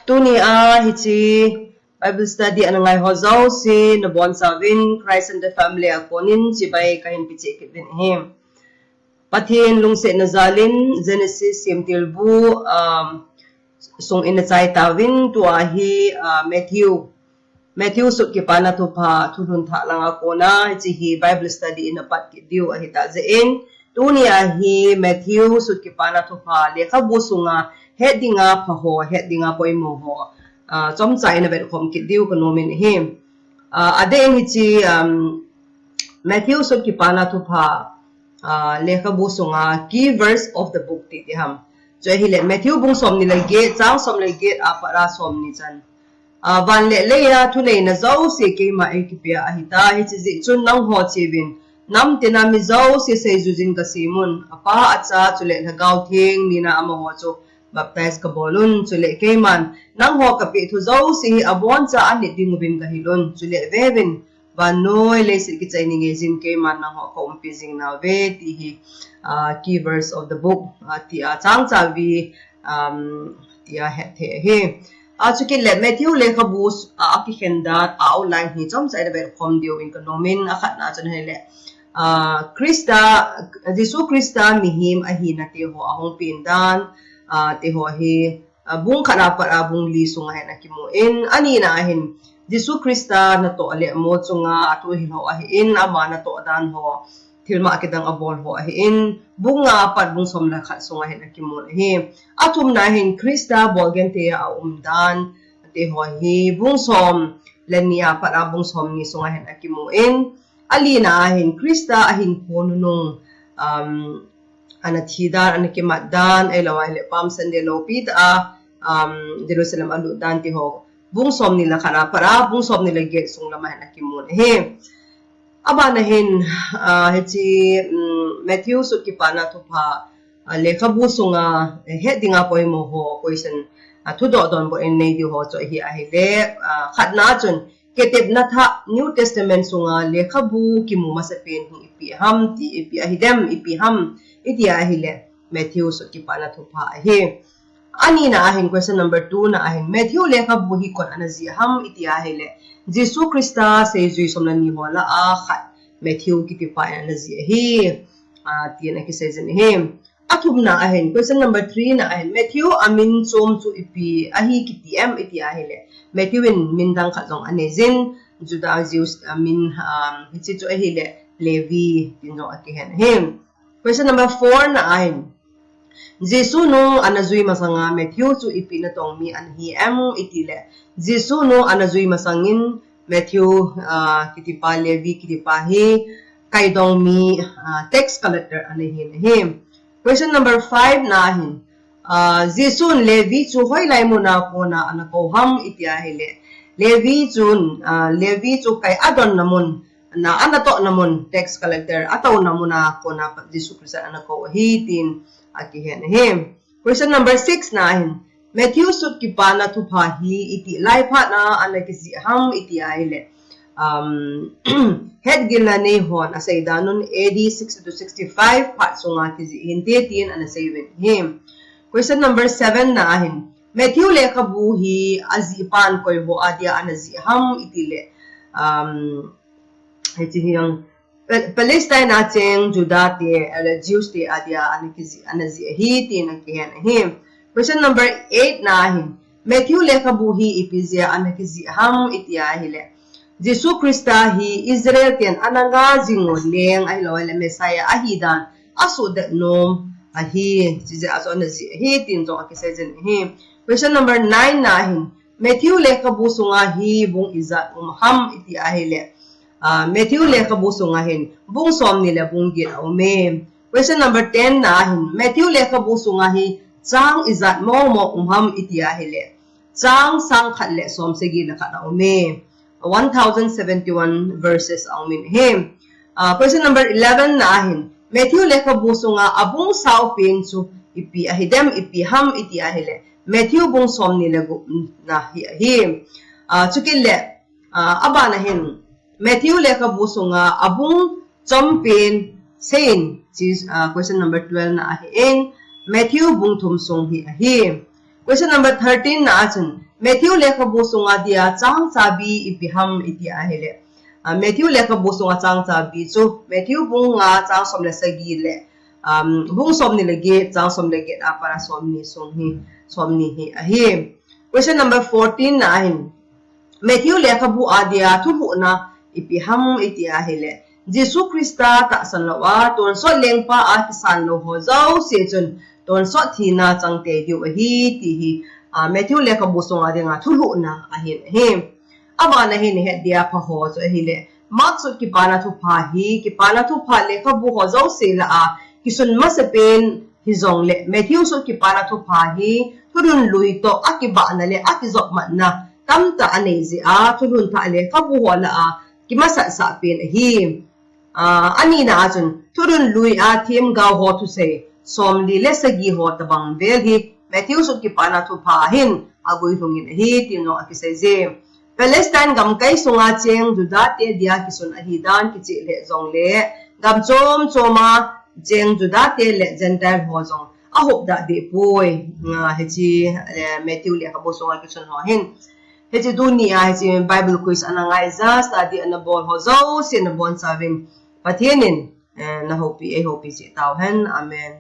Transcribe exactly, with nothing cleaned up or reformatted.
Tuni a hiche Bible study ana ngai ho jouse, nabonchauvin Christ and the Family a konin chibai kahin peh cheh kit uvin ahi. Pathen lungsetna jalin Genesis semtilbu, um, sung in achai tauvin, tua hi, uh, Matthew, Matthew sut kipana thupha thulhun thah langa kona hiche hi Bible study in apat kit diu ahi tah jeh in, tuni a hi Matthew sut kipana thupha lekhabu sunga het dinga pha ho, het dinga poimo ho, ah, chomcha in avet khom kit diu kanom in ahi. Ah, adeh in hiche, um, Matthew sut kipana thupha, ah, lekhabu sunga key verse of the book ti ding ham. Chu ahile Matthew bung somni le get, chang som le get apat a somni chan. Ah, van le leiya thuneina jouse keima eikipea ahita, hiche jeh chun nangho cheuvin, nam tina mi jouse seijui jin kasem un, Apa, Acha, chule Lhagao Theng mina amaho chu baptize kabol un, chule keiman nangho kapeh thu jouse hi aboncha anit ding uvin kahil un, chule veuvin, vannoi leiset kichai ni ngeijin keiman nangho kaumpi jing nauve, ti hi, ah, key verse of the book, ah, tia chang chavi, um, tia hetthei ahi. Ah, chukit le Matthew lekhabu, ah, akikhen dan, ah, outline hi chomcha in avet khom diu in kanom in, akhatna chun ahile, ah, Christa, Jesu Christa mihem ahina teho ahung pen dan, ah, teho hi, ah, bung khat apat a bung li sunga hin akimu in, anina ahin Jesu Christa natoh le mo chunga athuhil ho ahin, ama natoh dan ho, thilmah kidang abol ho ahin, bung nga apat bung som le khat sunga hin akimu ahi. Athumna ahin Christa bolgenthei a aum dan teho hi bung som le ni apat a bung somni sunga hin akimu in, alina ahin Christa ahin phu nunung, um, ana thi dan, ana kimat dan, ahilou ahile Palm Sunday lopi tah a, um, Jerusalem alut dan teho bung somni le khat apat a bung somni le get sung lama hin akimu ahi. Abana hin, ah, hiche, um, Matthew sut kipana thupha, ah, lekhabu sunga, eh, het dinga poimo ho, question, ah, thudoh donbut in nei diu ho chu hi ahile, ah, khatna chun, kitepna thah New Testament sunga lekhabu kimu masapen hi ipi ham, ti ipi ahidem, ipi ham, iti ahile, Matthew sut kipana thupha ahi. Anina ahin question number two na ahin Matthew lekhabu hi koin ana jih ham iti ahile, Jesu Christa seijui som le ni ho lah a khat Matthew kitipa in ana jih ahi, ah, tin akiseijin ahi. Athumna ahin question number three na ahin Matthew amin chom chu ipi ahi kiti em iti ahile, Matthew in min dang khat jong aneijin, Juda Jews amin, um, hiche chu ahile Levi tin jong akihen ahi. Question number four na ahin Jesu nung ana jui masanga Matthew chu ipi natong mi ana hi em iti le, Jesu nung ana jui masangin Matthew, ah, kitipa, Levi kitipa hi kaidong mi, ah, tax collector ana hi ahi. Question number five na ahin, ah, Jesun Levi chu hoilai muna kona ana kou ham iti ahile, Levi chun, ah, Levi chu kai adonna mun, na, anatohna mun, tax collector atouna muna kona Jesu Christa ana kou ahi tin akihen ahi. Question number six na ahin Matthew sut kipana thupha hi iti lai phat na ana kijih ham iti ahile, um, hetgilna nei hon asei dan un A D sixty to sixty-five phat sunga kijih hinte tin ana seiuvin ahi. Question number seven na ahin Matthew lekhabu hi ajih pan koi ho adia ana jih ham iti le, um, hiche hi jong Pa-, Palestine a cheng Juda te, eh, Jews te adia ana kijih, ana jih ahi tin akihen ahi. Question number eight na ahin Matthew lekhabu hi ipi jeh a ana kijih ham iti ahile, Jesu Christa hi Israel ten ana nga jing u leng ahilou le Messiah ahi dan asuhdet nom ahi, chijeh a chu ana jih ahi tin jong akiseijin ahi. Question number nine na ahin Matthew lekhabu sunga hi bung ijat um ham iti ahile, ah, Matthew lekhabu sunga hin bung somni le bung get aume. Question number ten na ahin Matthew lekhabu sunga hi chang ijat mong mong um ham iti ahile, chang sang khat le som sagi le khat aume. One thousand seventy-one verses aumin ahi. Ah, question number eleven na ahin Matthew lekhabu sunga abung sao pen chu ipi ahidem, ipi ham iti ahile, Matthew bung somni le gup na hi ahi. Ah, chukit le, ah, abana hin Matthew lekhabu sunga abung chom pen seiyin, chi, ah, question number twelve na ahin, Matthew bung thum sung hi ahi. Question number thirteen na achun Matthew lekhabu sunga dia chang chabi ipi ham iti ahile, ah, Matthew lekhabu sunga chang chabi chu Matthew bung nga chang som le sagi le, um, bung som ni le get chang som le get a para som ni sung hi, som ni hi ahi. Question number fourteen na ahin, Matthew lekhabu a dia thulhuhna ipi ham iti ahile, Jesu Christa tahsan lou a tonsot lengpa a kisan lou ho jouse chun tonsot thina chang tei diu ahi ti hi, ah, Matthew lekhabu sunga dinga thulhuhna ahin ahi. Abana hin het dia pha ho chu ahile, Mark sut kipana thupha hi, kipana thupha lekhabu ho jouse lah a kisun masapen hijongle, Matthew sut kipana thupha hi thulhun lui toh akibahna le akijopmatna tamtah anei jeh a, thulhun thah lekhabu ho lah a kimasatsah pen ahi. Ah, anina a chun, thulhun lui a themgao ho thusei somli le sagi ho tabang vel hi Matthew sut kipana thupha hin aguilhungin ahi, tin jong akisei je. Palestine gamkai sunga cheng Juda te dia kisun ahi dan kicheh le jongle, gam chom choma cheng Juda te le Gentile ho jong ahop dah deh poi. Nga, hiche, eh, Matthew lekhabu sunga kisun ho hin. Hiche tunia, hiche Bible quiz ana ngaija, study ana bol ho jouse nabonchauvin Pathen in, eh, nahoupi, eihoupi cheh tauhen. Amen.